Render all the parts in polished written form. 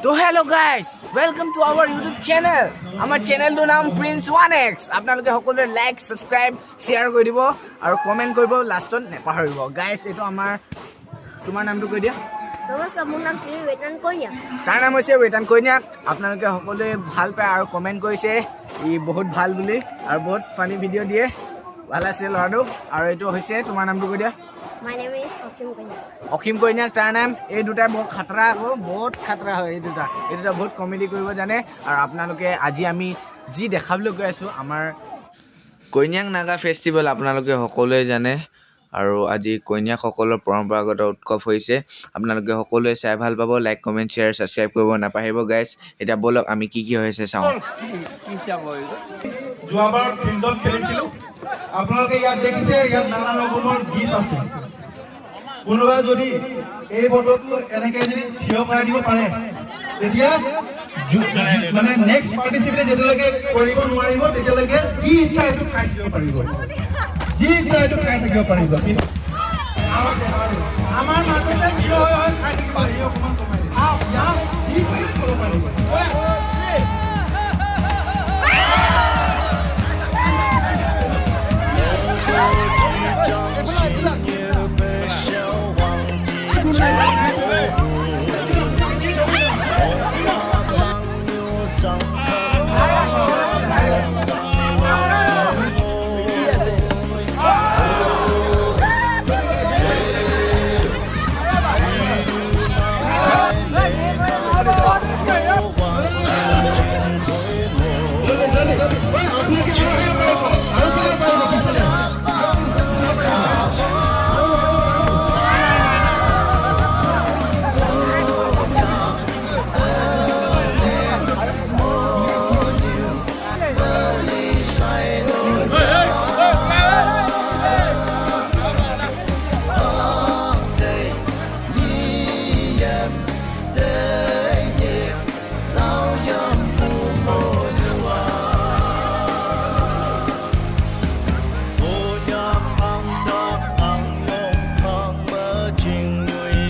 তো hello guys, welcome to our YouTube channel. আমাৰ চেনেলটোৰ নাম প্ৰিন্স ওৱান এক্স। আপোনালোকে সকলোৱে লাইক, ছাবস্ক্ৰাইব, শ্বেয়াৰ কৰি দিব আৰু কমেণ্ট কৰিব লাষ্টত নেপাহৰিব। গাইজ, এইটো আমাৰ, তোমাৰ নামটো কৈ দিয়া। নমস্কাৰ, মোৰ নাম শ্ৰী ৱেতন কন্যা। তাৰ নাম হৈছে ৱেতান কন্যাক। আপোনালোকে সকলোৱে ভাল পায় আৰু কমেণ্ট কৰিছে ই বহুত ভাল বুলি আৰু বহুত ফানি ভিডিঅ' দিয়ে। ভাল আছে ল'ৰাটো। আৰু এইটো হৈছে, তোমাৰ নামটো কৈ দিয়া। My name is Asim Kanya. অসীম কন্যাক তাৰ নাম। এই দুটাই বহুত খাতৰা আকৌ, বহুত খাতৰা হয় এই দুটা। এই দুটা বহুত কমেডি কৰিব জানে। আৰু আপোনালোকে আজি আমি যি দেখাবলৈ গৈ আছোঁ, আমাৰ কন্যাক নাগা ফেষ্টিভেল, আপোনালোকে সকলোৱে জানে। আৰু আজি কন্যাকসকলৰ পৰম্পৰাগত উৎসৱ হৈছে। আপোনালোকে সকলোৱে চাই ভাল পাব। লাইক, কমেণ্ট, শ্বেয়াৰ, ছাবস্ক্ৰাইব কৰিব নাপাহৰিব গাইজ। এতিয়া ব'লক, আমি কি কি হৈছে চাওঁ। যোৱাবাৰ ফিল্ডত খেলিছিলো। আপোনালোকে ইয়াত দেখিছে, ইয়াত নানা ৰকমৰ গিফ্ট আছে। কোনোবাই যদি এই বটলটো এনেকে যদি থিয় কৰাই দিব পাৰে, তেতিয়া মানে নেক্সট পাৰ্টিচিপেণ্টে যেতিয়ালৈকে কৰিব নোৱাৰিব, তেতিয়ালৈকে যি ইচ্ছা সেইটো খাই থাকিব পাৰিব, যি ইচ্ছা সেইটো খাই থাকিব পাৰিব। কিন্তু আমাৰ মাজতে থিয় হৈ হৈ খাই থাকিব পাৰিব। অকণমান কমাই দিম। ইয়াত যি পাৰি খাব পাৰিব। 掌心也被小王的脚红马上有上看上。 আপোনালোকে আৰু আহিব পাৰিব, আৰু খেলিব পাৰিব পিছফালে।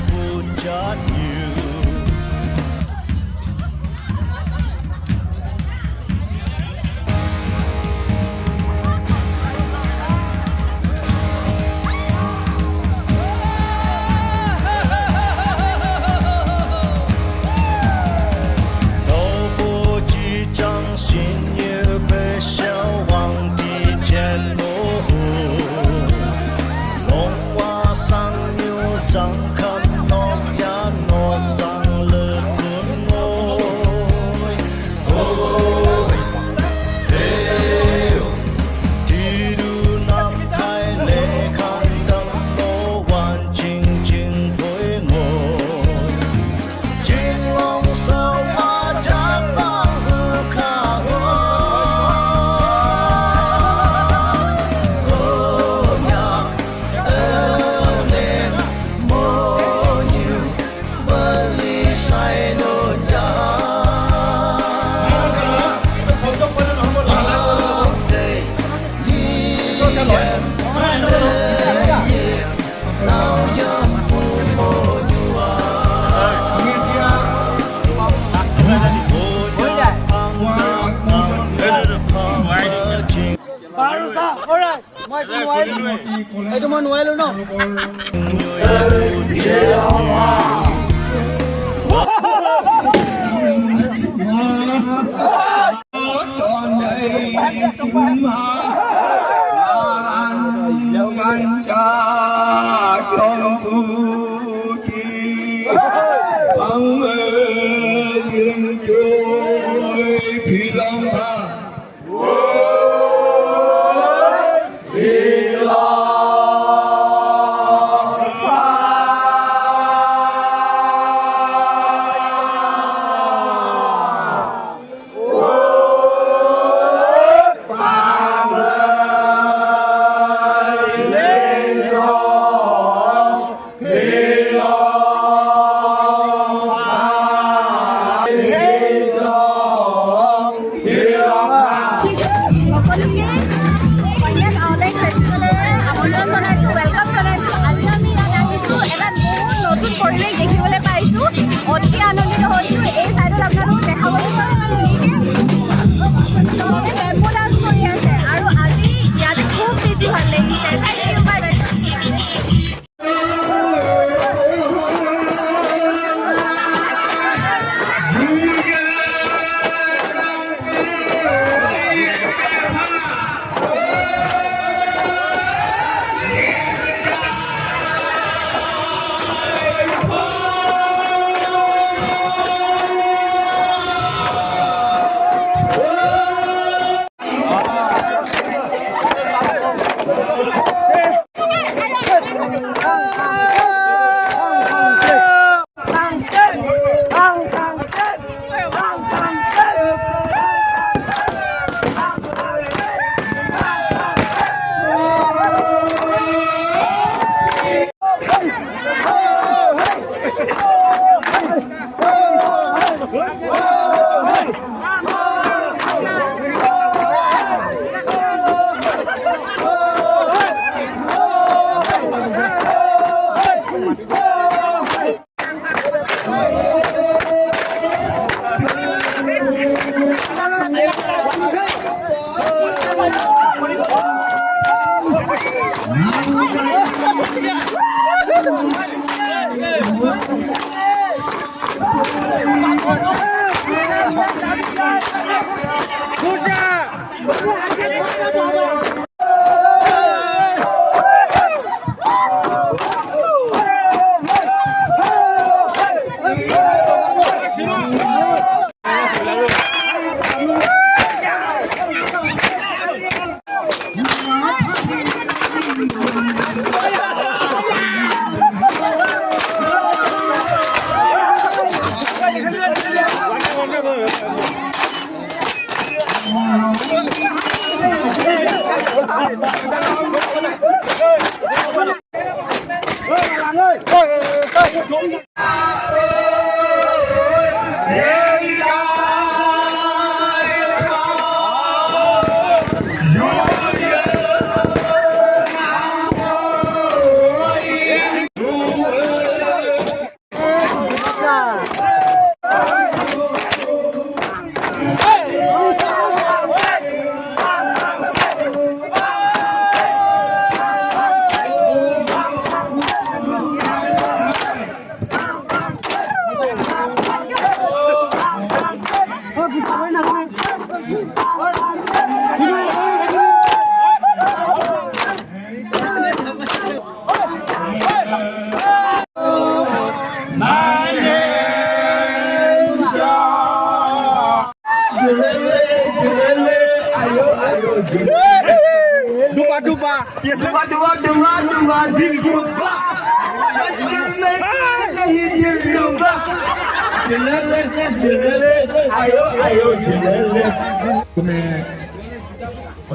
不加油。都不记掌心也被小王的剑幕，龙瓦上有上看诺呀诺上了滚哦，哦嘿哟，地鲁南台内看灯罗湾静静陪我。金龙手马家帮乌卡我，姑娘二年母女分离晒奴呀。 বাৰু চা, alright, মই এইটো নোৱাৰিলো, এইটো মই নোৱাৰিলো ন। Hey,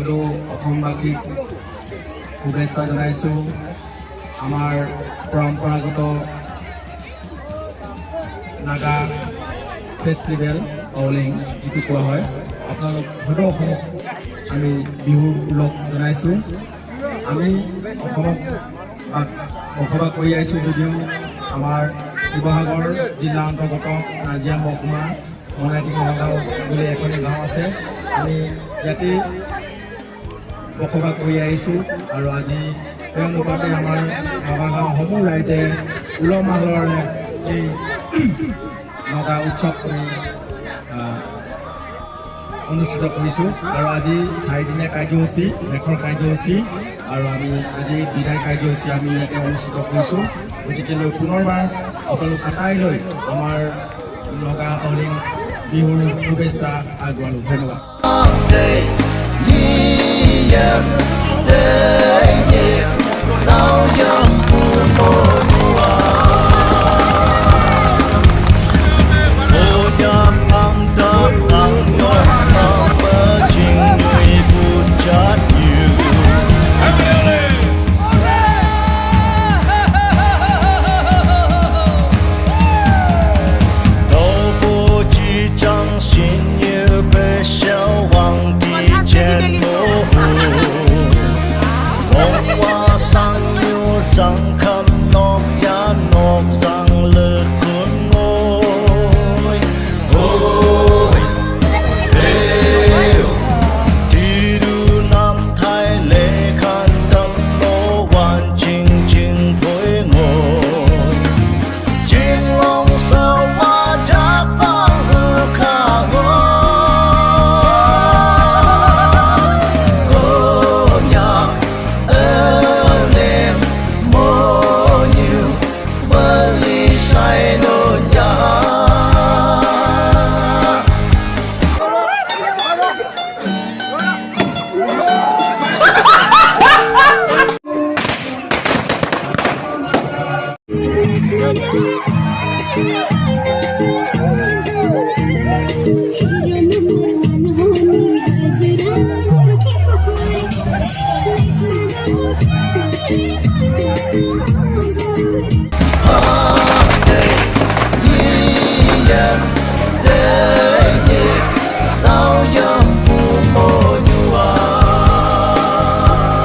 সকলো অসমবাসীক শুভেচ্ছা জনাইছোঁ। আমাৰ পৰম্পৰাগত নাগা ফেষ্টিভেল অলিং যিটো কোৱা হয়, আপোনালোক সদৌ অসমক আমি বিহুৰ ওলগ জনাইছোঁ। আমি অসমত বসবাস কৰি আহিছোঁ যদিও আমাৰ শিৱসাগৰ জিলা অন্তৰ্গত নাজিৰা মহকুমা মনাইটি গাঁও বুলি এখনি গাঁও আছে, আমি ইয়াতেই বসবাস কৰি আহিছোঁ। আৰু আজি তেওঁলোকতে আমাৰ নগা গাঁওসমূহ ৰাইজে উলহ মালহেৰে এই নগা উৎসৱ আমি অনুষ্ঠিত কৰিছোঁ। আৰু আজি চাৰিদিনীয়া কাৰ্যসূচী, শেষৰ কাৰ্যসূচী, আৰু আমি আজি বিদায় কাৰ্যসূচী আমি ইয়াতে অনুষ্ঠিত কৰিছোঁ। গতিকেলৈ পুনৰবাৰ আপোনালোক আটাইলৈ আমাৰ নগা অলিং বিহুৰ শুভেচ্ছা আগবঢ়ালোঁ। ধন্যবাদ। Day,